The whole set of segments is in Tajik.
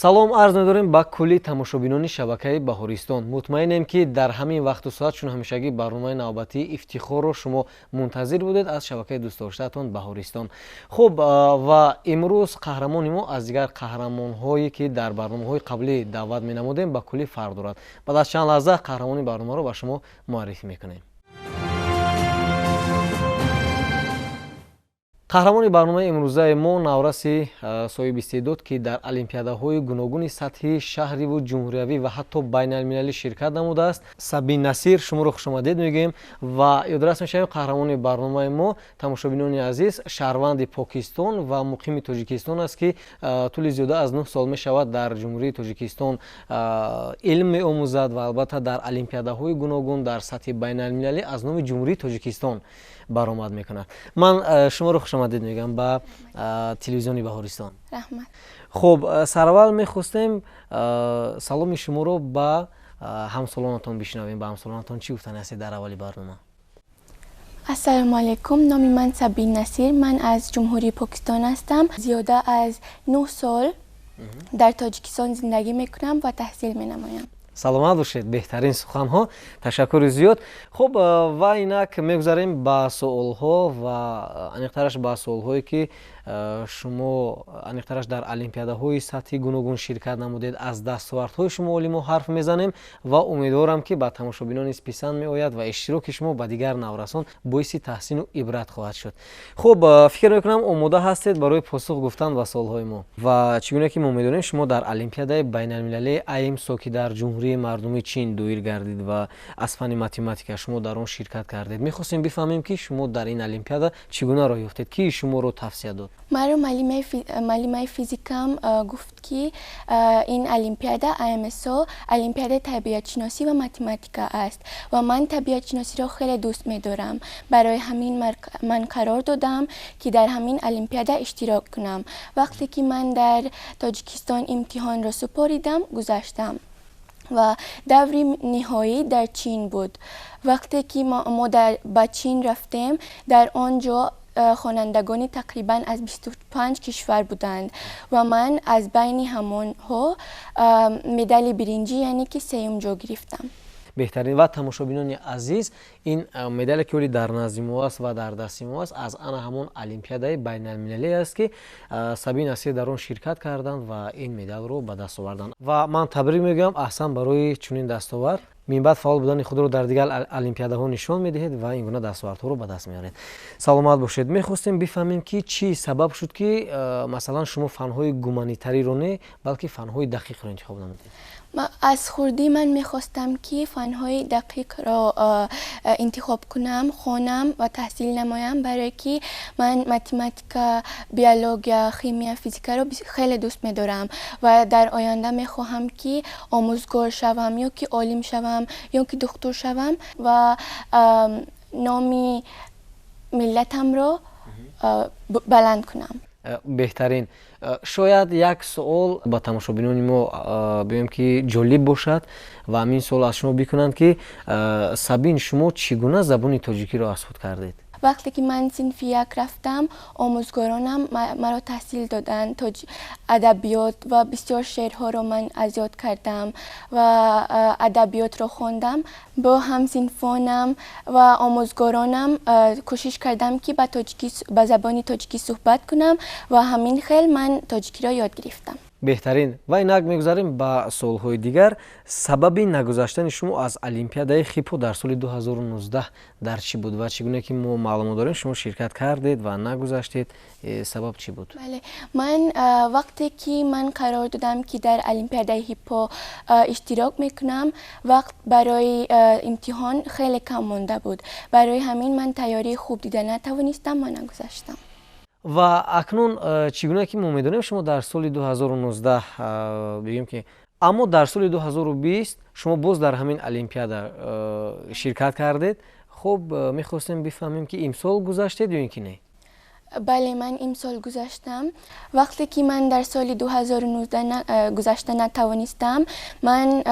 Салом арз медорем ба кулли тамошобинони шабакаи Баҳористон. Мутмаинем, ки дар ҳамин вақту соат, чун ҳамешагӣ, барномаи навбатии Ифтихорро шумо мунтазир будед аз шабакаи дӯстдоштаатон Баҳористон. Хуб, ва имрӯз қаҳрамони мо аз дигар қаҳрамонҳое, ки дар барномаҳои қаблӣ даъват менамудем, ба куллӣ фарқ дорад. Баъд аз чанд лаҳза қаҳрамони барномаро ба шумо муаррифӣ мекунем. Қаҳрамони барномаи имрӯзаи мо навраси соҳиби истеъдод, ки дар олимпиадаҳои гуногуни сатҳи шаҳриву ҷумҳуриявӣ ва ҳатто байналмилалӣ ширкат намудааст. Сабин Насир, шуморо хушомадед мегӯем ва ёдрас мешавем, қаҳрамони барномаи мо, тамошобинони азиз, шаҳрванди Покистон ва муқими Тоҷикистон аст, ки тӯли зиёда аз 9 сол мешавад, дар Ҷумҳурии Тоҷикистон илм меомӯзад ва албатта дар олимпиадаҳои гуногун дар сатҳи байналмилалӣ аз номи Ҷумҳурии Тоҷикистон баромад мекунад. Ман шуморо хушомадед мегӯям ба телевизиони Баҳористон. Раҳмат. Хуб, сараввал мехостем саломи шуморо ба ҳамсолонатон бишнавем. Ба ҳамсолонатон чӣ гуфтани ҳастед дар аввали барнома? Ассалому алайкум, номи ман Сабин Насир, ман аз Ҷумҳурии Покистон ҳастам. Зиёда аз 9 сол дар Тоҷикистон зиндагӣ мекунам ва таҳсил менамоям. Саломат бошед, беҳтарин суханҳо, ташаккури зиёд. Хуб, ва инак мегузарем ба суолҳо ва аниқтараш ба суолҳое, ки шумо аниқтараш дар олимпиадаҳои сатҳи гуногун ширкат намудед. Аз дастовардҳои шумо оли мо ҳарф мезанем ва умедворам, ки ба тамошобинон низ писанд меояд ва иштироки шумо ба дигар наврасон боиси таҳсину ибрат хоҳад шуд. Хуб, фикр мекунам, омода ҳастед барои посух гуфтан ба суолҳои мо. Ва чӣ гуна ки мо медонем, шумо дар олимпиадаи байналмилалии АИМСО, ки дар Ҷумҳурии Мардумии Чин доир гардид ва аз фанни математика шумо дар он ширкат кардед, мехостем бифаҳмем, ки шумо дар ин олимпиада чӣ гуна роҳ ёфтед, ки шуморо тавсия дод? Маро муаллимаи физикам гуфт, ки ин олимпиада АМСО олимпиадаи табиатшиносӣ ва математика аст ва ман табиатшиносиро хеле дӯст медорам. Барои ҳамин ман қарор додам, ки дар ҳамин олимпиада иштирок кунам. Вақте ки ман дар Тоҷикистон имтиҳонро супоридам, гузаштам ва даври ниҳоӣ дар Чин буд. Вақте ки мо ба Чин рафтем, дар он ҷо хонандагони тақрибан аз 25 кишвар буданд ва ман аз байни ҳамонҳо медали биринҷӣ, яъне ки сеюм ҷо гирифтам. Беҳтарин. Ва тамошобинони азиз, ин медале, ки оли дар назди мо аст ва дар дасти мо аст, аз ана ҳамон олимпиадаи байналмилалӣ аст, ки Сабин Насир дар он ширкат карданд ва ин медалро ба даст оварданд. Ва ман табрик мегӯям, аҳсан барои чунин дастовард. Минбаъд фаъол будани худро дар дигар олимпиадаҳо нишон медиҳед ва ин гуна дастовардҳоро ба даст меоред. Саломат бошед. Мехостем бифаҳмем, ки чӣ сабаб шуд, ки масалан шумо фанҳои гуманитариро не, балки фанҳои дақиқро интихоб намудед? Аз хурдӣ ман мехостам, ки фанҳои дақиқро интихоб кунам, хонам ва таҳсил намоям, барое ки ман математика, биология, химия, физикаро хеле дӯст медорам ва дар оянда мехоҳам, ки омӯзгор шавам ё ки олим шавам ё ки духтур шавам ва номи миллатамро баланд кунам. Беҳтарин. Шояд як суол ба тамошобинони мо бигӯем, ки ҷолиб бошад ва ҳамин суол аз шумо бикунанд, ки Сабин, шумо чӣ гуна забони тоҷикиро аз худ кардед? Вақте ки ман синфи як рафтам, омӯзгоронам маро таҳсил доданд адабиёт ва бисёр шеърҳоро ман аз ёд кардам ва адабиётро хондам. Бо ҳамсинфонам ва омӯзгоронам кӯшиш кардам, ки ба забони тоҷикӣ суҳбат кунам ва ҳамин хел ман тоҷикиро ёд гирифтам. Беҳтарин. Ва инак мегузарем ба суолҳои дигар. Сабаби нагузаштани шумо аз олимпиадаи ХИПО дар соли 2019 дар чӣ буд? Ва чӣ гуна ки мо маълумот дорем, шумо ширкат кардед ва нагузаштед. Сабаб чӣ буд? Бале, ман вақте ки ман қарор додам, ки дар олимпиадаи ХИПО иштирок мекунам, вақт барои имтиҳон хеле кам монда буд. Барои ҳамин ман тайёрии хуб дида натавонистам ва нагузаштам. Ва акнун, чӣ гуна ки мо медонем, шумо дар соли 2019, бигӯем ки, аммо дар соли 2020 шумо боз дар ҳамин олимпиада ширкат кардед. Хуб, мехостем бифаҳмем, ки имсол гузаштед ё ин ки не? Бале, ман имсол гузаштам. Вақте ки ман дар соли 2019 гузашта натавонистам, ман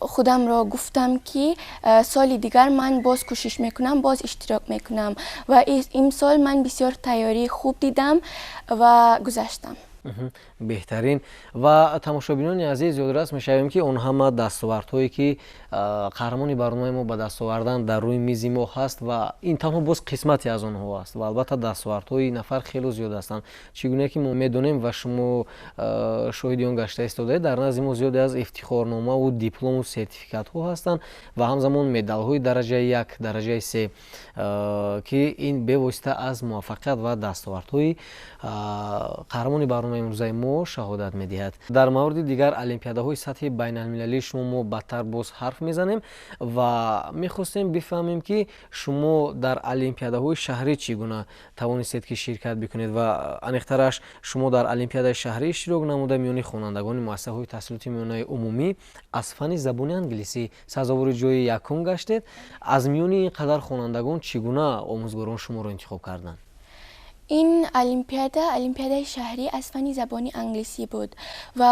худамро гуфтам, ки соли дигар ман боз кӯшиш мекунам, боз иштирок мекунам ва имсол ман бисёр тайёрии хуб дидам ва гузаштам. Беҳтарин. Ва тамошобинони азиз, ёдрас мешавем, ки он ҳама дастовардҳое, ки қаҳрамони барномаи мо ба даст овардан, дар рӯи мизи мо ҳаст ва ин танҳо боз қисмате аз онҳо аст. Ва албатта, дастовардҳои нафар хело зиёд ҳастанд. Чӣ гуна ки мо медонем ва шумо шоҳиди он гашта истодаед, дар назди мо зиёде аз ифтихорномаву диплому сертификатҳо ҳастанд ва ҳамзамон медалҳои дараҷаи як, дараҷаи се, ки ин бевосита аз муваффақият ва дастовардҳои қаҳрамони барномаи имрӯзаи мо шаҳодат медиҳад. Дар мавриди дигар олимпиадаҳои сатҳи байналмилалии шумо мо баъдтар боз ҳарф мезанем ва мехостем бифаҳмем, ки шумо дар олимпиадаҳои шаҳрӣ чӣ гуна тавонистед, ки ширкат бикунед ва аниқтараш, шумо дар олимпиадаи шаҳрӣ иштирок намуда, миёни хонандагони муассисаҳои таҳсилоти миёнаи умумӣ аз фанни забони англисӣ сазовори ҷои якум гаштед. Аз миёни ин қадар хонандагон чӣ гуна омӯзгорон шуморо интихоб карданд? Ин олимпиада олимпиадаи шаҳрӣ аз фанни забони англисӣ буд ва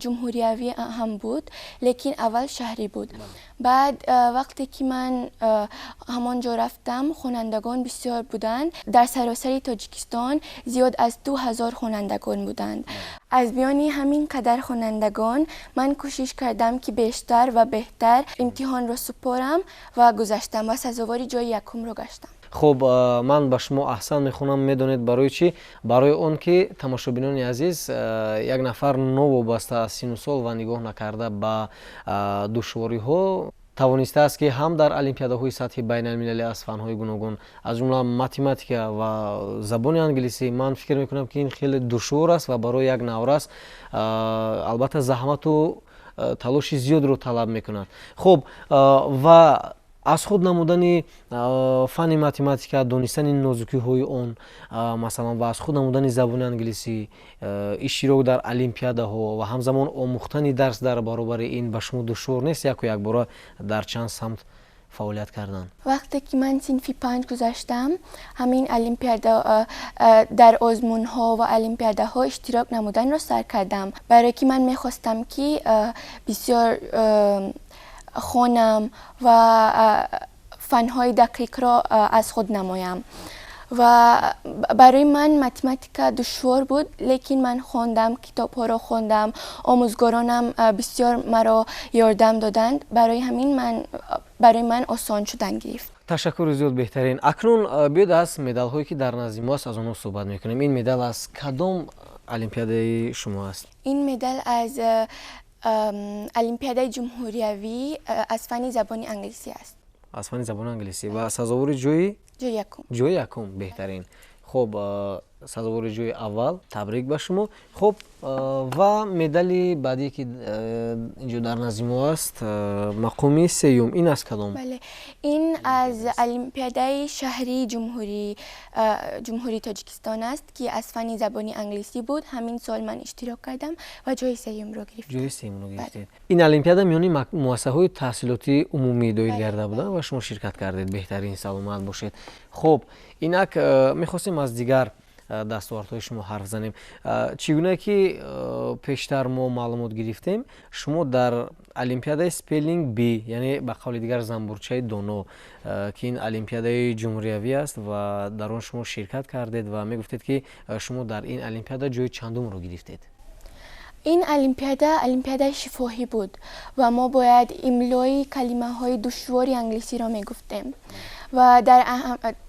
ҷумҳуриявӣ ҳам буд, лекин аввал шаҳрӣ буд. Баъд, вақте ки ман ҳамон ҷо рафтам, хонандагон бисёр буданд. Дар саросари Тоҷикистон зиёд аз 2000 хонандагон буданд. Аз миёни ҳамин қадар хонандагон ман кӯшиш кардам, ки бештар ва беҳтар имтиҳонро супорам ва гузаштам ва сазовори ҷои якумро гаштам. Хуб, ман ба шумо аҳсан мехонам. Медонед барои чӣ? Барои он ки, тамошобинони азиз, як нафар новобаста аз сину сол ва нигоҳ накарда ба душвориҳо тавонистааст, ки ҳам дар олимпиадаҳои сатҳи байналмилалӣ аз фанҳои гуногун, аз ҷумла математика ва забони англисӣ. Ман фикр мекунам, ки ин хеле душвор аст ва барои як наврас албатта заҳмату талоши зиёдро талаб мекунад. Хуб, ва аз худ намудани фанни математика, донистани нозукиҳои он, масалан, ва аз худ намудани забони англисӣ, иштирок дар олимпиадаҳо ва ҳамзамон омӯхтани дарс дар баробари ин ба шумо душвор нест, яку якбора дар чанд самт фаъолият кардан? Вақте ки ман синфи панҷ гузаштам, ҳамин олимпиада, дар озмунҳо ва олимпиадаҳо иштирок намуданро сар кардам, барое ки ман мехостам, ки бисёр хонам ва фанҳои дақиқро аз худ намоям. Ва барои ман математика душвор буд, лекин ман хондам, китобҳоро хондам, омӯзгоронам бисёр маро ёрдам доданд. Барои ҳамин ман барои ман осон шудан гирифт. Ташаккури зиёд, беҳтарин. Акнун биёед, аз медалҳое, ки дар назди мо аст, аз онҳо суҳбат мекунем. Ин медал аз кадом олимпиадаи шумо аст? Ин медал аз олимпиадаи ҷумҳуриявӣ аз фанни забони англисӣ аст. Аз фанни забони англисӣ ва сазовори ҷои Ҷои якум. Ҷои якум, беҳтарин. Хуб, сазовори ҷои аввал, табрик ба шумо. Хуб, ва медали баъдие, ки инҷо дар назди мо аст, мақоми сеюм, ин аз кадом? Бале, ин аз олимпиадаи шаҳрии Ҷумҳурии Тоҷикистон аст, ки аз фанни забони англисӣ буд. Ҳамин сол ман иштирок кардам ва ҷои сеюмро гирифтам. Ҷои сеюмро гирифтед. Ин олимпиада миёни муассисаҳои таҳсилоти умумӣ доир гардида буда ва шумо ширкат кардед. Беҳтарин, саломат бошед. Хуб, инак мехостем аз дигар дастовардҳои шумо ҳарф занем. Чӣ гуна ки пештар мо маълумот гирифтем, шумо дар олимпиадаи Spelling Bee, яъне ба қавли дигар Занбурчаи доно, ки ин олимпиадаи ҷумҳуриявӣ аст ва дар он шумо ширкат кардед ва мегуфтед, ки шумо дар ин олимпиада ҷои чандумро гирифтед? Ин олимпиада олимпиадаи шифоҳӣ буд ва мо бояд имлои калимаҳои душвори англисиро мегуфтем ва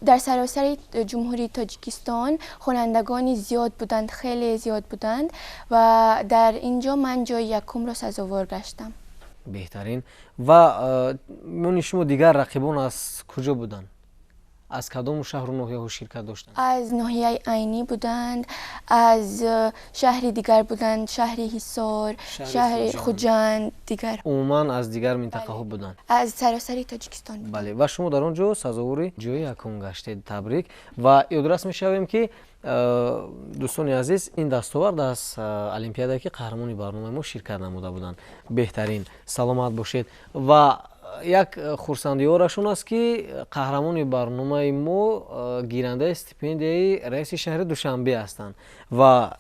дар саросари Ҷумҳурии Тоҷикистон хонандагони зиёд буданд, хеле зиёд буданд ва дар ин ҷо ман ҷои якумро сазовор гаштам. Беҳтарин. Ва миёни шумо дигар рақибон аз куҷо буданд? Аз кадом шаҳру ноҳияҳо ширкат доштанд? Аз ноҳияи Айнӣ буданд, аз шаҳри дигар буданд, шаҳри Ҳисор, шаҳри Хуҷанд, дигар. Умуман аз дигар минтақаҳо буданд? Аз саросари Тоҷикистон. Бале, ва шумо дар он ҷо сазовори ҷои якум гаштед. Табрик. Ва ёдрас мешавем, ки, дӯстони азиз, ин дастовард аз олимпиадае, ки қаҳрамони барномаи мо ширкат намуда буданд. Беҳтарин, саломат бошед. Ва як хурсандиёрашон аст, ки қаҳрамони барномаи мо гирандаи стипендияи раиси шаҳри Душанбе ҳастанд ва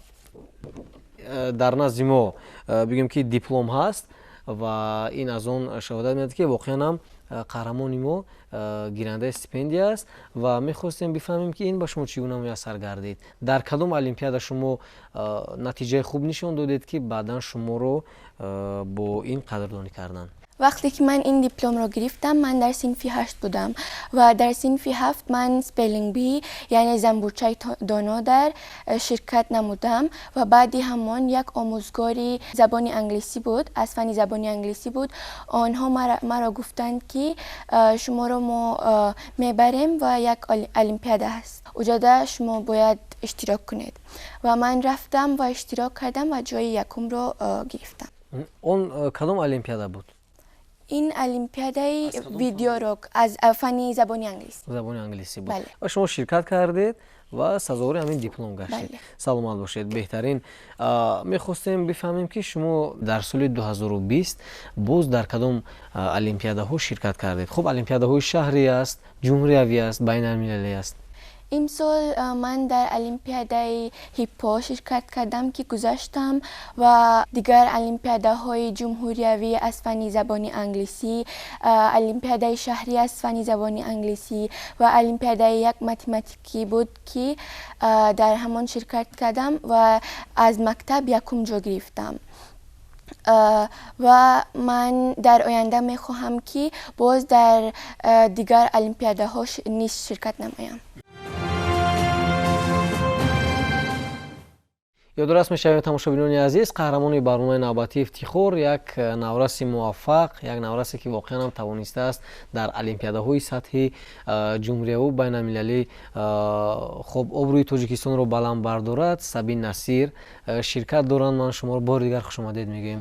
дар назди мо, бигӯем, ки диплом ҳаст ва ин аз он шаҳодат медиҳад, ки воқеан ҳам Қаҳрамони мо гирандаи стипендия аст ва мехостем бифаҳмем, ки ин ба шумо чӣ гуна муяссар гардид, дар кадом олимпиада шумо натиҷаи хуб нишон додед, ки баъдан шуморо бо ин қадрдонӣ карданд. Вақте ки ман ин дипломро гирифтам, ман дар синфи 8 будам ва дар синфи 7 ман Spelling Bee, яъне занбурчаи доно, дар ширкат намудам ва баъди ҳамон як омӯзгори забони англисӣ буд, аз фанни забони англисӣ буд. Онҳо маро гуфтанд, ки шуморо мо мебарем ва як олимпиада ҳаст, уҷода шумо бояд иштирок кунед. Ва ман рафтам ва иштирок кардам ва ҷои якумро гирифтам. Он кадом олимпиада буд? Ин олимпиадаи видеоурок аз фанни забони англисӣ. Забони англисӣ буд ва шумо ширкат кардед ва сазовори ҳамин диплом гаштед. Саломат бошед, беҳтарин. Мехостем бифаҳмем, ки шумо дар соли 2020 боз дар кадом олимпиадаҳо ширкат кардед. Хуб, олимпиадаҳои шаҳрӣ аст, ҷумҳуриявӣ аст, байналмилалӣ аст? Имсол ман дар олимпиадаи ХИПО ширкат кардам, ки гузаштам, ва дигар олимпиадаҳои ҷумҳуриявӣ аз фанни забони англисӣ, олимпиадаи шаҳрӣ аз фанни забони англисӣ ва олимпиадаи як математикӣ буд, ки дар ҳамон ширкат кардам ва аз мактаб якум ҷо гирифтам. Ва ман дар оянда мехоҳам, ки боз дар дигар олимпиадаҳо низ ширкат намоям. Ёдрас мешавем, тамошобинони азиз, қаҳрамони барномаи навбатии Ифтихор як навраси муваффақ, як наврасе, ки воқеан ҳам тавонистааст дар олимпиадаҳои сатҳи ҷумҳурияву байналмилалӣ, хуб, обрӯи Тоҷикистонро баланд бардорад, Сабин Насир ширкат доранд. Ман шуморо бори дигар хушомадед мегӯем.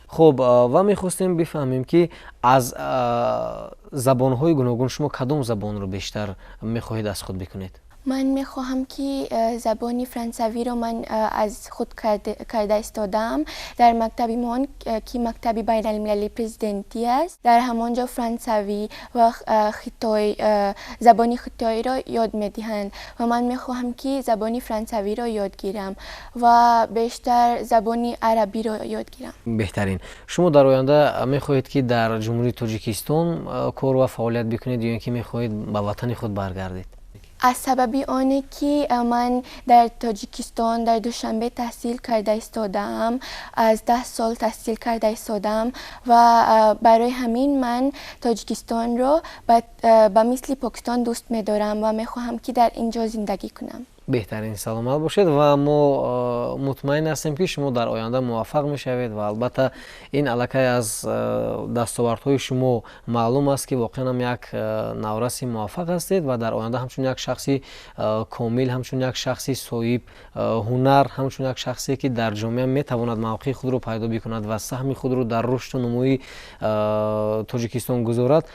Хуб, ва мехостем бифаҳмем, ки аз забонҳои гуногун шумо кадом забонро бештар мехоҳед аз худ бикунед? Ман мехоҳам, ки забони франсавиро ман аз худ карда истодаам. Дар мактаби мо, ки мактаби байналмилалии президентӣ аст, дар ҳамон ҷо франсавӣ ва хитой, забони хитоиро ёд медиҳанд ва ман мехоҳам, ки забони франсавиро ёд гирам ва бештар забони арабиро ёд гирам. Беҳтарин. Шумо дар оянда мехоҳед, ки дар Ҷумҳурии Тоҷикистон кор ва фаъолият бикунед ё ин ки мехоҳед ба ватани худ баргардед? Аз сабаби оне, ки ман дар Тоҷикистон, дар Душанбе таҳсил карда истодаам, аз 10 сол таҳсил карда истодаам ва барои ҳамин ман Тоҷикистонро ба мисли Покистон дӯст медорам ва мехоҳам, ки дар ин ҷо зиндагӣ кунам. Беҳтарин, саломат бошед ва мо мутмаин ҳастем, ки шумо дар оянда муваффақ мешавед ва албатта ин аллакай аз дастовардҳои шумо маълум аст, ки воқеан ҳам як навраси муваффақ ҳастед ва дар оянда ҳамчун як шахси комил, ҳамчун як шахси соҳиб ҳунар, ҳамчун як шахсе, ки дар ҷомеа метавонад мавқеи худро пайдо бикунад ва саҳми худро дар рушду нумӯи Тоҷикистон гузорад,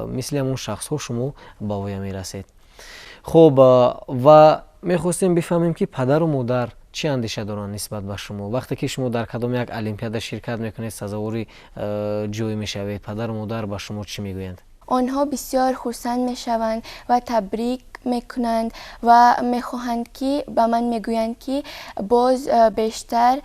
мисли ҳамон шахсҳо шумо ба воя мерасед. Хуб, ва мехостем бифаҳмем, ки падару модар чӣ андеша доранд нисбат ба шумо, вақте ки шумо дар кадом як олимпиада ширкат мекунед, сазовори ҷой мешавед, падару модар ба шумо чӣ мегӯянд? Онҳо бисёр хурсанд мешаванд ва табрик мекунанд ва мехоҳанд, ки ба ман мегӯянд, ки боз бештар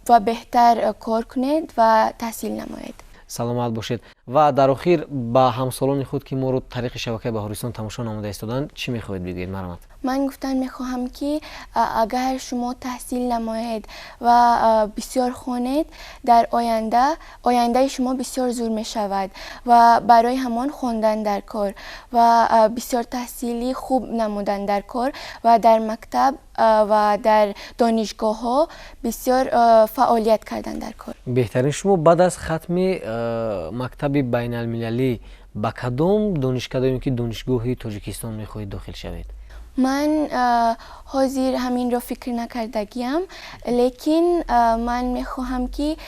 ва беҳтар кор кунед ва таҳсил намоед. Саломат бошед. Ва дар охир ба ҳамсолони худ, ки моро тариқи шабакаи Баҳористон тамошо намуда истоданд, чӣ мехоҳед бигӯед, марҳамат? Ман гуфтан мехоҳам, ки агар шумо таҳсил намоед ва бисёр хонед, дар оянда ояндаи шумо бисёр зур мешавад ва барои ҳамон хондан дар кор ва бисёр таҳсили хуб намудан дар кор ва дар мактаб ва дар донишгоҳҳо бисёр фаъолият кардан дар кор. Беҳтарин. Шумо баъд аз хатми мактаби байналмилалӣ ба кадом донишкада ё ки донишгоҳи Тоҷикистон мехоҳед дохил шавед? Ман ҳозир ҳаминро фикр накардагиам, лекин ман мехоҳам, ки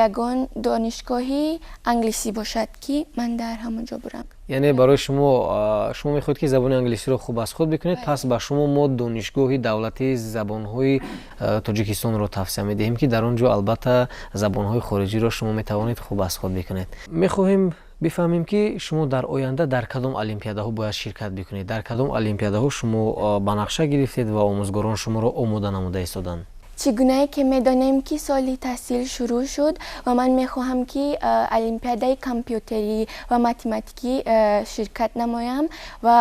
ягон донишгоҳи англисӣ бошад, ки ман дар ҳамон ҷо бурам. Яъне барои шумо, шумо мехоҳед, ки забони англисиро хуб аз худ бикунед. Пас ба шумо мо Донишгоҳи давлатии забонҳои Тоҷикистонро тавсия медиҳем, ки дар он ҷо албатта забонҳои хориҷиро шумо метавонед хуб аз худ бикунед. Мехоҳем бифаҳмем, ки шумо дар оянда дар кадом олимпиадаҳо бояд ширкат бикунед, дар кадом олимпиадаҳо шумо ба нақша гирифтед ва омӯзгорон шуморо омода намуда истоданд? Чӣ гунае ки медонем, ки соли таҳсил шурӯъ шуд ва ман мехоҳам, ки олимпиадаи компютерӣ ва математикӣ ширкат намоям ва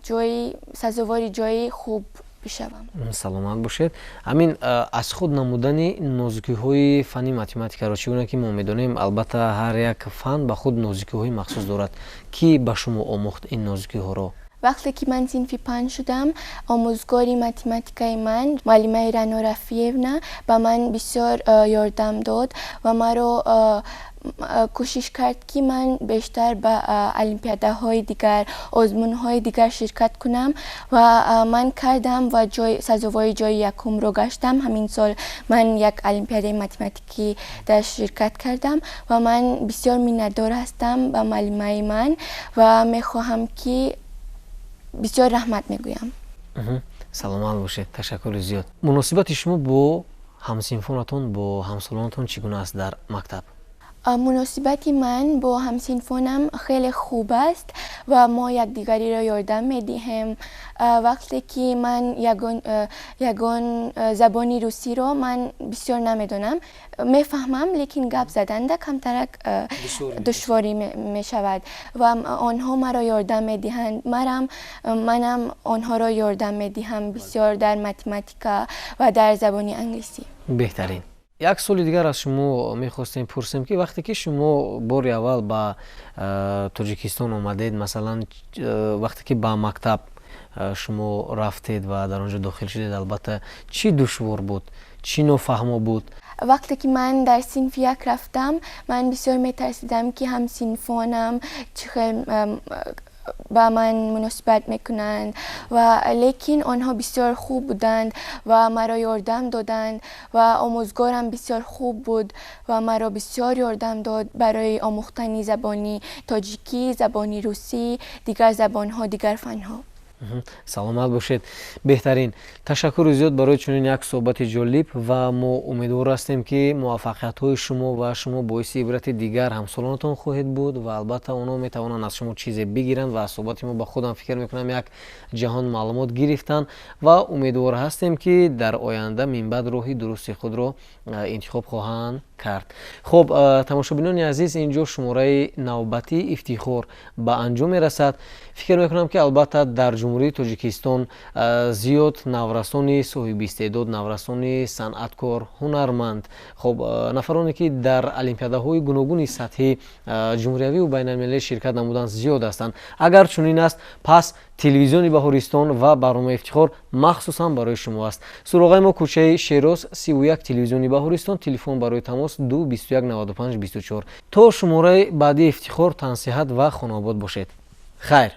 ҷои сазовори ҷои хуб бишавам. Саломат бошед. Ҳамин аз худ намудани нозукиҳои фанни математикаро, чӣ гуна ки мо медонем, албатта, ҳар як фан ба худ нозукиҳои махсус дорад, кӣ ба шумо омӯхт ин нозукиҳоро? Вақте ки ман синфи панҷ шудам, омӯзгори математикаи ман, муаллимаи Рано Рафиевна, ба ман бисёр ёрдам дод ва маро кӯшиш кард, ки ман бештар ба олимпиадаҳои дигар, озмунҳои дигар ширкат кунам ва ман кардам ва сазовори ҷои якумро гаштам. Ҳамин сол ман як олимпиадаи математикӣ дар ширкат кардам ва ман бисёр миннатдор ҳастам ба муаллимаи ман ва мехоҳам, ки бисёр раҳмат мегӯям. Саломат бошед, ташаккури зиёд. Муносибати шумо бо ҳамсинфонатон, бо ҳамсолонатон чӣ гуна аст дар мактаб? Муносибати ман бо ҳамсинфонам хеле хуб аст ва мо якдигариро ёрдам медиҳем. Вақте ки ман ягон забони русиро ман бисёр намедонам, мефаҳмам, лекин гап заданда камтарак душворӣ мешавад ва онҳо маро ёрдам медиҳанд, манам онҳоро ёрдам медиҳам бисёр дар математика ва дар забони англисӣ. Беҳтарин. Як суоли дигар аз шумо мехостем пурсем, ки вақте ки шумо бори аввал ба Тоҷикистон омадед, масалан, вақте ки ба мактаб шумо рафтед ва дар он ҷо дохил шудед, албатта, чӣ душвор буд, чӣ нофаҳмо буд? Вақте ки ман дар синфи як рафтам, ман бисёр метарсидам, ки ҳамсинфонам чӣ хел ба ман муносибат мекунанд ва лекин онҳо бисёр хуб буданд ва маро ёрдам доданд ва омӯзгорам бисёр хуб буд ва маро бисёр ёрдам дод барои омӯхтани забони тоҷикӣ, забони русӣ, дигар забонҳо, дигар фанҳо. Саломат бошед, беҳтарин. Ташаккури зиёд барои чунин як суҳбати ҷолиб ва мо умедвор ҳастем, ки муваффақиятҳои шумо ва шумо боиси ибрати дигар ҳамсолонатон хоҳед буд ва албатта, онҳо метавонанд аз шумо чизе бигиранд ва аз суҳбати мо ба худам фикр мекунам, як ҷаҳон маълумот гирифтанд ва умедвор ҳастем, ки дар оянда минбаъд роҳи дурусти худро интихоб хоҳанд кард. Хуб, тамошобинони азиз, ин ҷо шумораи навбатии Ифтихор ба анҷом мерасад. Фикр мекунам, ки албатта, дар Ҷумҳурии Тоҷикистон зиёд наврасони соҳибистеъдод, наврасони санъаткор, ҳунарманд, хуб, нафароне, ки дар олимпиадаҳои гуногуни сатҳи ҷумҳуриявию байналмилалӣ ширкат намуданд, зиёд ҳастанд. Агар чунин аст, пас телевизиони Баҳористон ва барномаи Ифтихор махсусан барои шумо аст. Суроғаи мо: кӯчаи Шероз, 31, телевизиони Баҳористон, телефон барои тамос 2 21 95 24. То шумораи баъдии Ифтихор тансиҳат ва хонаобод бошед. Хайр.